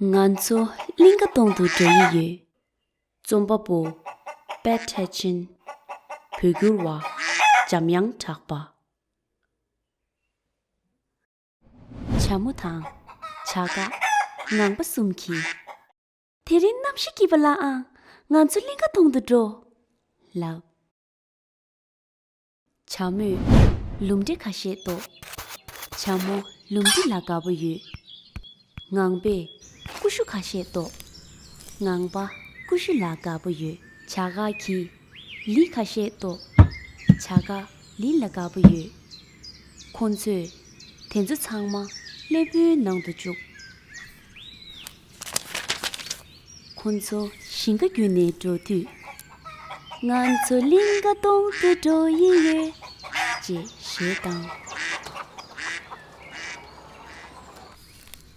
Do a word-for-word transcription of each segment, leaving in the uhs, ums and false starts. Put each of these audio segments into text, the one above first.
ང་ཚོ་གླིང་ག་གཏོང་དུ་འགྲོ་ཡི་ཡོད། རྩོམ་པ་པོ། དཔལ་མཁྲེགས་ཅན། བོད་བསྒྱུར་བ། འཇམ་དབྱངས་གྲགས་པ། བྱ་མོ་དང་། བྱ་ག་ངང་པ་གསུམ་གྱིས། དེ་རིང་གནམ་གཤིས་སྐྱིད་པ་ལ་ཨང་། ང་ཚོ་གླིང་ག་གཏོང་དུ་འགྲོ། ལབ། བྱ་མོས་ལུམ་འབྲས་ཁ་ཤས་བཏོག་བྱ་མོ་ལུམ་འབྲས་ལ་དགའ་པོ་ཡོད། ངང་པས་ཀུ་ཤུ་ཁ་ཤས་བཏོག་ངང་པ་ཀུ་ཤུ་ལ་དགའ་པོ་ཡོད། བྱ་ག་གིས་ལི་ཁ་ཤས་བཏོག་བྱ་ག་ལི་ལ་དགའ་པོ་ཡོད། ཁོ་ཚོས་དེ་ཚོ་ཚང་མ་སླེ་པོའི་ནང་དུ་བཅུག་ཁོ་ཚོ་ཞིང་ཁ་བརྒྱུད་ནས་འགྲོ་དུས། ང་ཚོ་གླིང་ག་གཏོང་དུ་འགྲོ་ཡི་ཡོད། ཅེས་གཞས་བཏང་།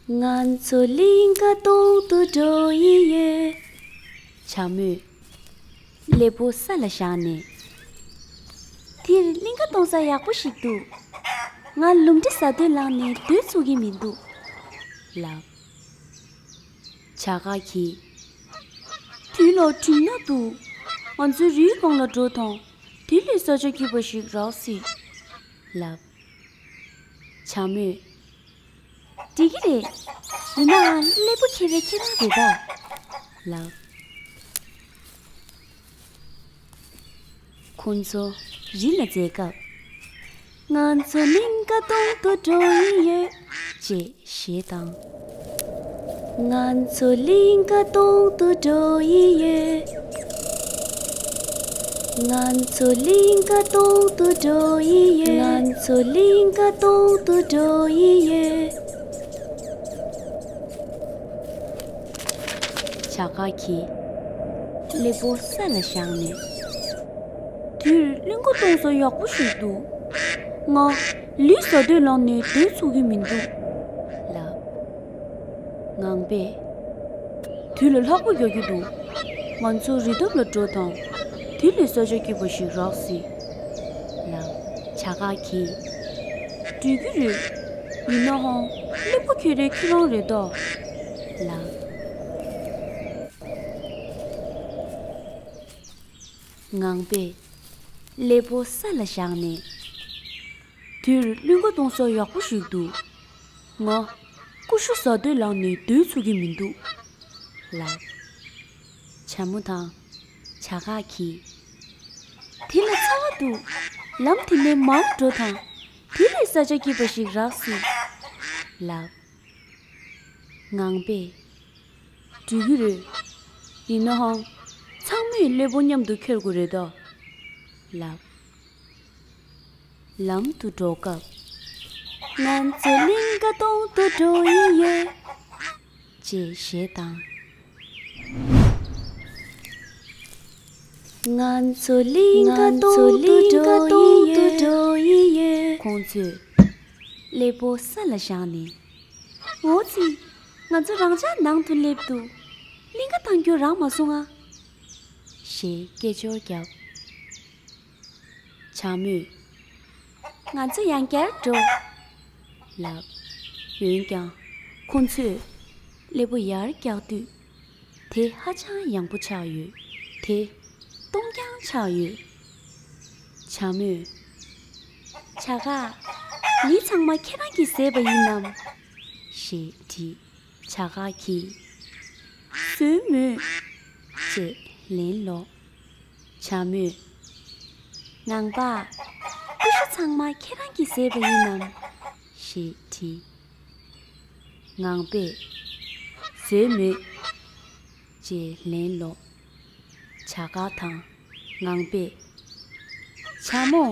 ང་ཚོ་གླིང་ག་གཏོང་དུ་འགྲོ་ཡི་ཡོད། བྱ་མོས་སླེ་པོ་ས་ལ་བཞག་ནས། འདིར་གླིང་ག་གཏོང་ས་ཡག་པོ་ཞིག་འདུག་ང་ལུམ་འབྲས་ཟ་འདོད་ལངས་ནས་སྡོད་ཚུགས་ཀྱི་མི་འདུག་ལབ། བྱ་ག་གིས། དེ་ལ་དྲི་ན་འདུག་ང་ཚོའི་རིའི་སྒང་ལ་འགྲོ་དང་། དེ་ལས་ས་ཆ་སྐྱིད་པ་ཞིག་རག་སྲིད། ལབ། བྱ་མོས། འགྲིག་གི་རེད། ཡིན་ནའང་སླེ་པོ་ཁྱེར་བའི་ཁྱེད་རང་རེད་ད། ལབ། ཁོ་ཚོ་རི་ལ་འཛེགས་སྐབས། ང་ཚོ་གླིང་ག་གཏོང་དུ་འགྲོ་ཡི་ཡོད། ཅེས་གཞས་བཏང་། ང་ཚོ་གླིང་ག་གཏོང་དུ་འགྲོ་ཡི་ཡོད། ང་ཚོ་གླིང་ག་གཏོང་དུ་འགྲོ་ཡི་ཡོད། ང་ཚོ་གླིང་ག་གཏོང་དུ་འགྲོ་ཡི་ཡོད། བྱ་ག་གིས་སླེ་པོ་ས་ལ་བཞག་ནས། འདིར་གླིང་ག་གཏོང་ས་ཡག་པོ་ཞིག་འདུག་ང་ལི་ཟ་འདོད་ལངས་ནས་སྡོད་ཚུགས་ཀྱི་མི་འདུག་ལབ། ངང་པས། དེ་ལས་ལྷག་པ་རྒྱག་རྒྱུ་འདུག་ང་ཚོ་རི་འདབས་ལ་འགྲོ་དང་། དེ་ལས་ས་ཆ་སྐྱིད་པ་ཞིག་རག་སྲིད། ལབ། བྱ་ག་གིས། འགྲིག་གི་རེད། ཡིན་ནའང་སླེ་པོ་ཁྱེར་རེ་ཁྱེད་རང་རེད་ད། ལབ། ངང་པས་སླེ་པོ་ས་ལ་བཞག་ནས། འདིར་གླིང་ག་གཏོང་ས་ཡག་པོ་ཞིག་འདུག་ང་ཀུ་ཤུ་ཟ་འདོད་ལངས་ནས་སྡོད་ཚུགས་ཀྱི་མི་འདུག་ལབ། བྱ་མོ་དང་བྱ་ག་གིས། དེ་ལ་ཚ་བ་འདུག་ལམ་དེ་ནས་མར་འགྲོ་དང་། དེ་ལས་ས་ཆ་སྐྱིད་པ་ཞིག་རག་སྲིད། ལབ། ངང་པས། འགྲིག་གི་རེད། ཡིན་ནའང་། ཚང་མས་སླེ་པོ་མཉམ་དུ་ཁྱེར་དགོས་རེད་ད། ལབ། ལམ་དུ་འགྲོ་སྐབས། ང་ཚོ་གླིང་ག་གཏོང་དུ་འགྲོ་ཡི་ཡོད། ཅེས་གཞས་བཏང་། ང་ཚོ་གླིང་ག་གཏོང་དུ་འགྲོ་ཡི་ཡོད། ཁོང་ཚོས་སླེ་པོ་ས་ལ་བཞག་ནས། འོ་ཙི། ང་ཚོ་རང་འཇགས་ནང་དུ་སླེབས་འདུག་གླིང་ག་གཏང་རྒྱུ་རག་མ་སོང་ང་། ཞེས་སྐད་ཅོར་བརྒྱབ། བྱ་མོས། ང་ཚོ་ཡང་བསྐྱར་འགྲོ། ལབ། འོན་ཀྱང་ཁོ་ཚོས་སླེ་པོ་ཡར་བཀྱགས་དུས། དེ་ཧ་ཅང་ཡང་པོ་ཆགས་ཡོད། དེ་སྟོང་རྐྱང་ཆགས་ཡོད། བྱ་མོས། བྱ་ག་ལི་ཚང་མ་ཁྱེད་རང་གིས་བཟས་པ་ཡིན་ནམ། ཞེས་དྲིས། བྱ་ག་གིས། བཟས་མོད། ཅེས་ལན་སློག་བྱ་མོས། ངང་པ། ཀུ་ཤུ་ཚང་མ་ཁྱེད་རང་གིས་བཟས་པ་ཡིན་ནམ། ཞེས་དྲིས། ངང་པས། བཟས་མོད། ཅེས་ལན་སློག་བྱ་ག་དང་ངང་པས། བྱ་མོ།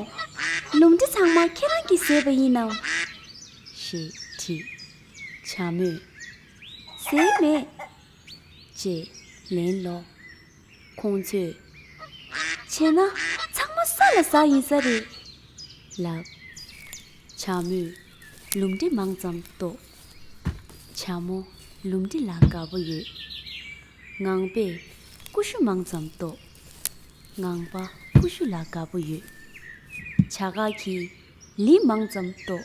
ལུམ་འབྲས་ཚང་མ་ཁྱེད་རང་གིས་བཟས་པ་ཡིན་ནམ། ཞེས་དྲིས། བྱ་མོས། བཟས་མེད། ཅེས་ལན་སློག་ཁོང་ཚོས། བྱས་ན་ཚང་མ་ས་ལ་ཟགས་ཡིན་ས་རེད། ལབ། བྱ་མོས་ལུམ་འབྲས་མང་ཙམ་བཏོག་བྱ་མོ་ལུམ་འབྲས་ལ་དགའ་པོ་ཡོད། ངང་པས་ཀུ་ཤུ་མང་ཙམ་བཏོག་ངང་པ་ཀུ་ཤུ་ལ་དགའ་པོ་ཡོད། བྱ་ག་གིས་ལི་མང་ཙམ་བཏོག་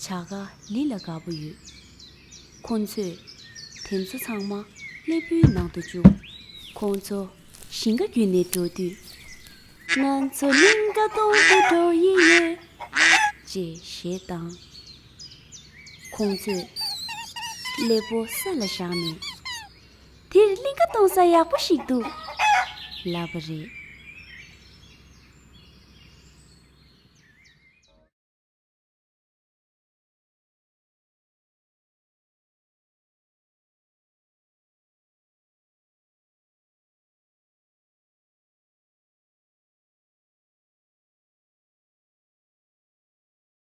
བྱ་ག་ལི་ལ་དགའ་པོ་ཡོད། ཁོ་ཚོས་ དེ་ཚོ་ཚང་མ་སླེ་པོའི་ནང་དུ་བཅུག་ཁོང་ཚོ་ཞིང་ཁ་བརྒྱུད་ནས་འགྲོ་དུས། ང་ཚོ་གླིང་ཀ་གཏོང་དུ་འགྲོ་ཡི་ཡོད། ཅེས་གཞས་བཏང་། ཁོང་ཚོས་སླེ་པོ་ས་ལ་བཞག་ནས། དེར་གླིང་ཀ་གཏོང་ས་ཡག་པོ་ཞིག་འདུག་ལབ་པ་རེད།